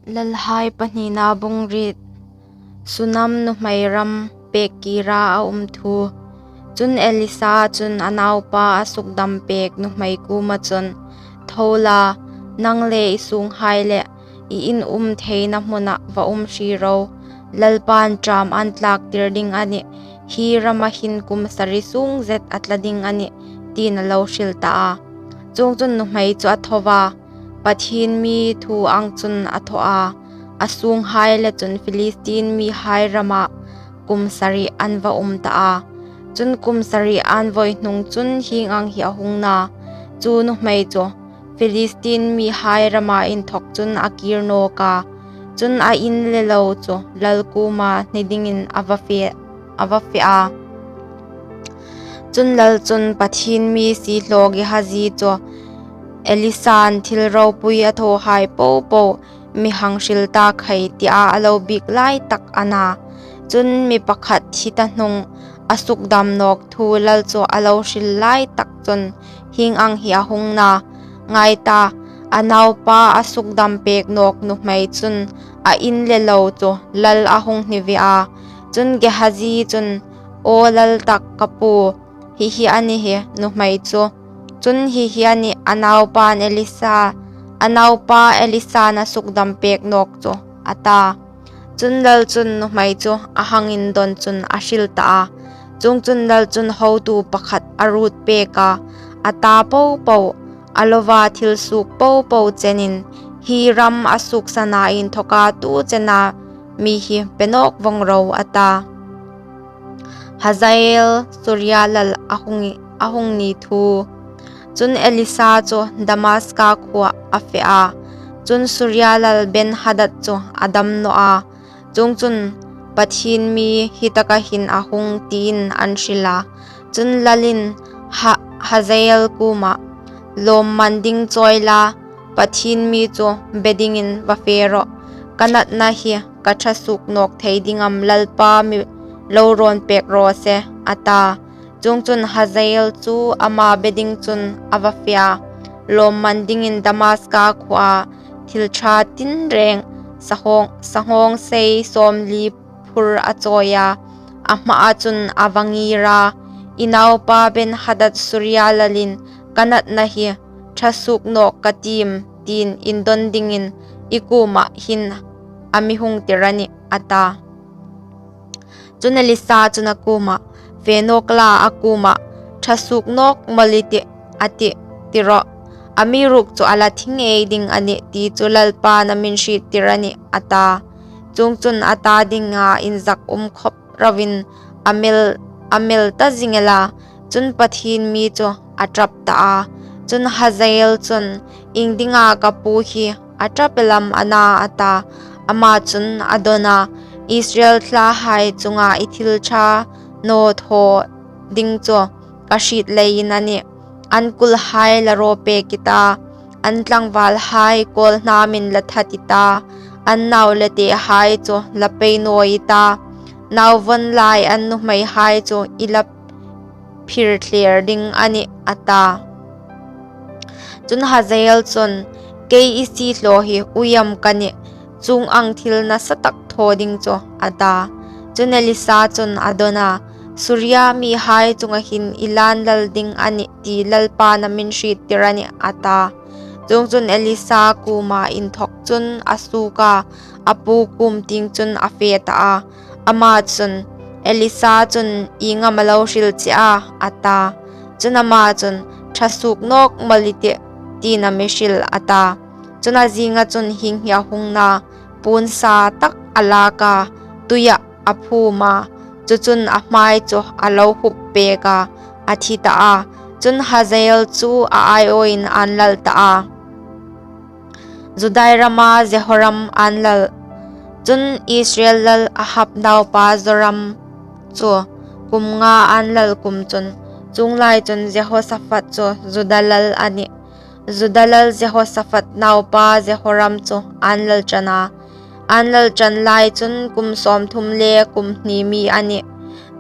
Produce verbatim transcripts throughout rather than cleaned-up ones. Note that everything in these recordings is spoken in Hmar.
Lalhai pahnina bung riet. Sunam nuhmei ram pek kira a um thu. Chun Elisa chun a naupa a sukdam pek nuhmei kuoma chun, "Tho la, nang le i sunghai le i in um theina hmuna va um hri ro. Lalpan ṭam an tlaktir ding a nih. Hi rama hin kum sari sung zet a tla ding a nih," tiin a lo hril ta a. Chuongchun nuhmei chu a tho a, Pathien mi thu ang chun a tho a, a sunghai le chun Philistin mihai rama kum sari an va um ta a. Chun kum sari an voi hnung chun hieng ang hi a hung na. Chu nuhmei chu Philistin mihai rama inthawk chun a kir nawk a. Chun a in le lo chu lal kuoma hni dingin a va fe, a va fe a. Chun lal chun Pathien mi siehlaw Gehazi chu, "Elisan thil ropui a thawhai popo mi hang hril ta khai," tia a lo biek lai tak a na. Chun mi pakhat thi ta hnung a sukdam nawk thu lal chu a lo hril lai tak chun hieng ang hi a hung na. Ngai ta, a naupa a sukdam pek nawk nuhmei chun a in le lo chu lal a hung hni ve a. Chun Gehazi chun, "Aw lal tak ka pu, hi hi a ni hi nuhmei chu. Chun hi hi a nih a naupan Elisa, a naupa Elisan a sukdam pek nawk chu," a ta. Chun lal chun nuhmei chu a hang indawn chun a hril ta a. Chuongchun lal chun hotu pakhat a ruot pek a, a ta popo, a lova thil suok popo chenin, "Hi ram a suksana inthawka tu chena mi hi pe nawk vawng ro," a ta. Hazael Suria lal a hung, a hung ni thu. Chun Elisa chu Damaska khuoa a fe a. Chun Suria lal Ben-hadad chu a dam naw a. Chuongchun, "Pathien mi hi taka hin a hung," tiin an hril a. Chun lalin Ha-, Hazael kuoma, "Lawmman ding chawi la, Pathien mi chu be dingin va fe rawh. Ka natna hi ka ṭha suok nawk thei ding am Lalpa mi lo rawn pek raw se," a ta. Chuongchun Hazael chu ama be ding chun a va fe a. Lawmman dingin Damaska khuoa thil ṭha tinreng, sanghawng, sanghawngsei sawmli phur a chawi a, a hmaa chun a va ngir a, "I naupa Ben-hadad Suria lalin ka natna hi ṭha suok nawk ka tiem," tiin indawn dingin i kuoma hin a mi hung tir a nih, a ta. Chun Elisa chun a kuoma, "Fe nawk la a kuoma, ṭha suok nawk mawl i tih, a tih, ti rawh. Amiruokchu a la thi ngei ding a nih ti chu Lalpan a min hriettir a nih," a ta. Chuongchun a ta dinga inzak um khawp rauin a mel, a mel ta zing el a. Chun Pathien mi chu a ṭap ta a. Chun Hazael chun, "Iengdinga ka pu hi a ṭap el am a na?" a ta. Ama chun a dawn a, "Israel thlahai chunga i thil ṭha naw thaw ding chu ka hriet leiin a nih. An kulhai la raw pek i ta, an tlangvalhai kawlhnamin la that i ta, an nau le tehai chu la pei naw i ta, nau vawn lai an nuhmeihai chu i la phir thler ding a nih," a ta. Chun Hazael chun, "Kei i siehlaw hi ui am ka nih, chuong ang thil nasa tak thaw ding chu?" a ta. Chun Elisa chun a dawn a, "Suria mihai chunga hin i lan lal ding a nih ti Lalpan a min hriettir a nih," a ta. Chuongchun Elisa kuoma inthawk chun a suok a, a pu kuom tieng chun a fe ta a. Ama chun, "Elisa chun ieng am a lo hril che a?" a ta. Chun ama chun, "Ṭha suok nawk mawl i tih," tiin a mi hril, a ta. Chun a zinga chun hieng hi a hung na, puon sa tak a lak a, tuia a phum a, chu chun a hmai chu a lo hup pek a, a thi ta a. Chun Hazael chu a aiawin an lal ta a. Juda rama Jehoram an lal. Chun Israel lal Ahab naupa Joram chu kum nga an lal kum chun, chuong lai chun Jehosaphat chu Juda lal a nih. Juda lal Jehosaphat naupa Jehoram chu an lal ṭan a. An lal ṭan lai chun kum sawmthum le kum hni mi a nih.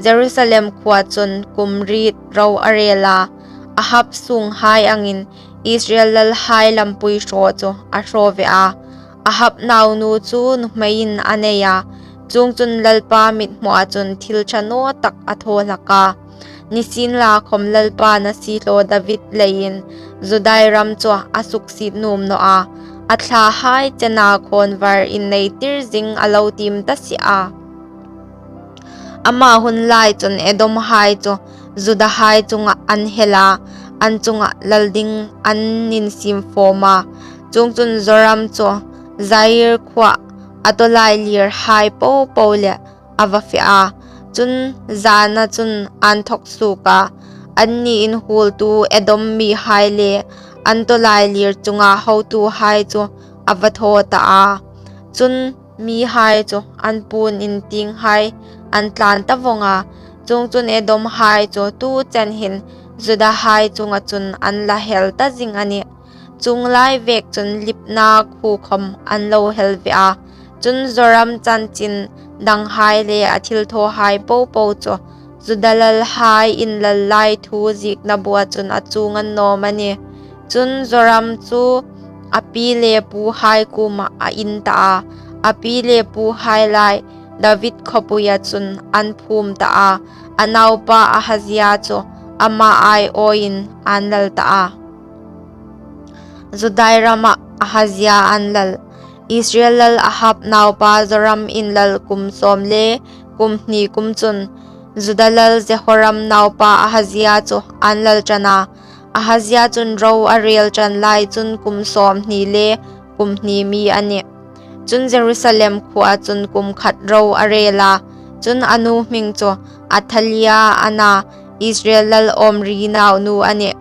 Jerusalem khuoa chun kum riet ro a rel a. Ahab sunghai angin Israel lalhai lampui hraw chu a hraw ve a. Ahab naunu chu nuhmeiin a nei a, chuongchun Lalpa mithmua chun thil ṭha naw tak a thaw hlak a. Nisienlakhawm, Lalpain a siehlaw David leiin Judai ram chu a suksiet nuom naw a, a thlahai chena khawnvar inneitir zing a lo tiem ta si a. Ama hun lai chun Edomhai chu Judahai chungah an hel a, an chungah lal ding an insiem fawm a. Chuongchun Joram chu Zair khuoah a tawlailirhai po po leh a va fe a. Chun zana chun an thawk suok a, anni inhuoltu Edom mihai le an tawlailir chunga hotuhai chu a va thaw ta a. Chun mihai chu an puon in tienghai an tlan ta vawng a. Chuongchun Edomhai chu tu chen hin Judahai chunga chun an la hel ta zing a nih. Chuong lai vek chun Libna khuo khawm an lo hel ve a. Chun Joram chanchin danghai le a thilthawhai po po chu Juda lalhai inlal lai thu ziekna bua chun a chuong a ni naw am a nih? Chun Joram chu a pi le puhai kuomah a in ta a, a pi le puhai lai David khawpuia chun an phum ta a, a naupa Ahazia chu ama aiawin an lal ta a. Judai ramah Ahazia an lal. Israel lal Ahab naupa Joram inlal kum sawm le kum hni kum chun Juda lal Jehoram naupa Ahazia chu an lal ṭan a. Ahazia chun ro a rel ṭan lai chun kum sawm hni le kum hni mi a nih. Chun Jerusalem khuoa chun kum khat ro a rel a. Chun a nu hming chu Athalia a na, Israel lal Omri naunu a nih.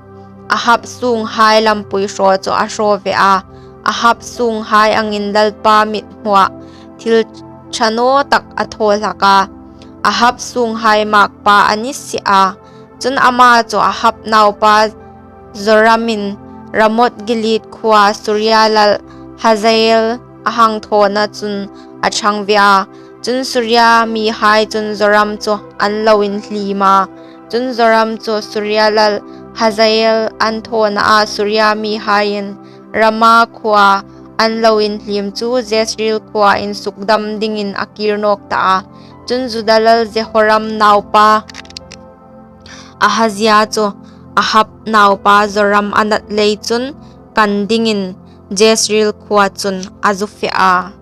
Ahab sunghai lampui hraw chu a hraw ve a, Ahab sunghai angin Lalpa mithmuah thil ṭha naw tak a thaw hlak a, Ahab sunghai makpa a ni si a. Chun ama chu Ahab naupa Joramin Ramoth Gilead khuoa Suria lal Hazael a hang thawna chun a ṭhang ve a. Chun Suria mihai chun Joram chu an lo inhliem a. Chun Joram chu Suria lal Hazael an thawnaa Suria mihaiin Rama khuoa an lo inhliem chu Jezreel khuoa insukdam dingin a kir nawk ta a. Chun Juda lal Jehoram naupa Ahazia chu Ahab naupa Joram a nat lei chun kan dingin Jezreel khuoa chun a zu fe a.